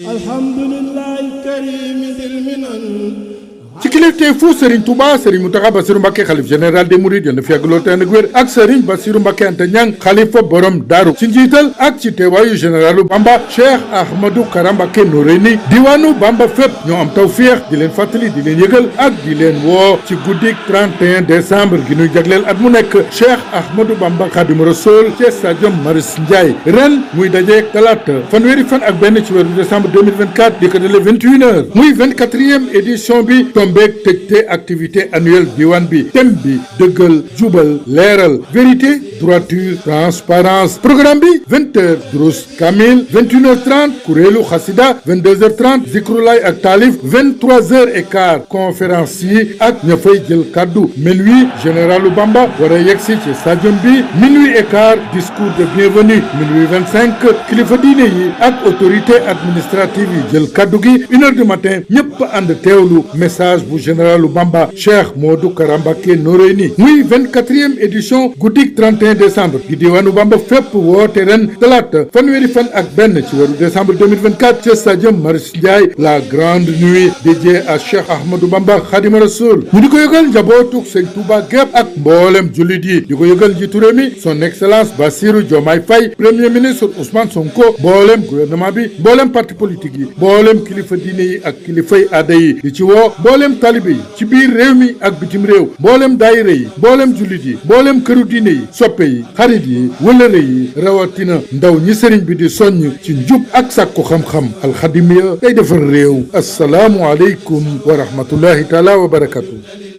alhamdulillahi karim dil minan ci kilifteefu Serigne Touba Serigne Mountakha Bassirou Mbacké xalif général des Mourides yal na fi yàgg lool te ànd ak wér ak Serigne Bassirou Mbacké Anta Niang xalifa borom daaru ci njiital ak ci teewaayu généralu Bamba Cheikh Ahmadou Kara Mbacké Noreyni diwaanu Bamba fépp ñoo am tawféex di leen fàttali di leen yëgal ak di leen woo ci guddik 31 décembre gi ñuy jagleel at mu nekk Cheikh Ahmadou Bamba Khadimu Rasoul ci stade Marius Ndiaye ren muy dajeek talaata fanweeri fan ak benn ci weeru décembre 2024 di ko dale 21h muy 24e édition bi tombeek tëjte activité annuelle diwaan bi thème bi dëggal jubal leeral vérité droiture transparence programme bi 20h durus kamil 21h30 kuréelu xasida 22h30 zikrulay ak taalif 23h15 conférence yi ak ña fay jël kaddu minuit généralu Bamba war a yegsi ci stadium bi minuit et quart discours de bienvenue minuit 25 kilifa diine yi ak autorité administrative yi jël kaddu gi 1h du matin ñëpp ànd teewlu message bu généralu Bamba Cheikh Modou Kara Mbacké Noreyni muy 24e édition guddik 31 décembre gi diwaanu Bamba fépp woote ren talaata fanweeri fan ak benn ci weeru décembre 2024 ci stadium Marius Ndiaye la grande nuit dédiée à Cheikh Ahmadou Bamba Khadimou Rassoul ñu di ko yëgal njabootuk Sëñ Touba gépp ak mboolem jullit yi di ko yëgal njiitu réew mi son excellence Bassirou Diomaye Faye premier ministre Ousmane Sonko mboolem gouvernement bi mboolem parti politique yi mboolem kilifa diine yi ak kilifay aada yi di ci woo mboolem talibe yi ci biir réew mi ak bitim réew mboolem daayira yi mboolem jullit yi mboolem këru diine yi soppe yi xarit yi wëlëre yi rawatina ndaw ñi sëriñ bi di soññ ci njub ak sàkku xam-xam alxadimiya day defar réew asalaamu aleykum wa rahmatullahi taala wa barakatu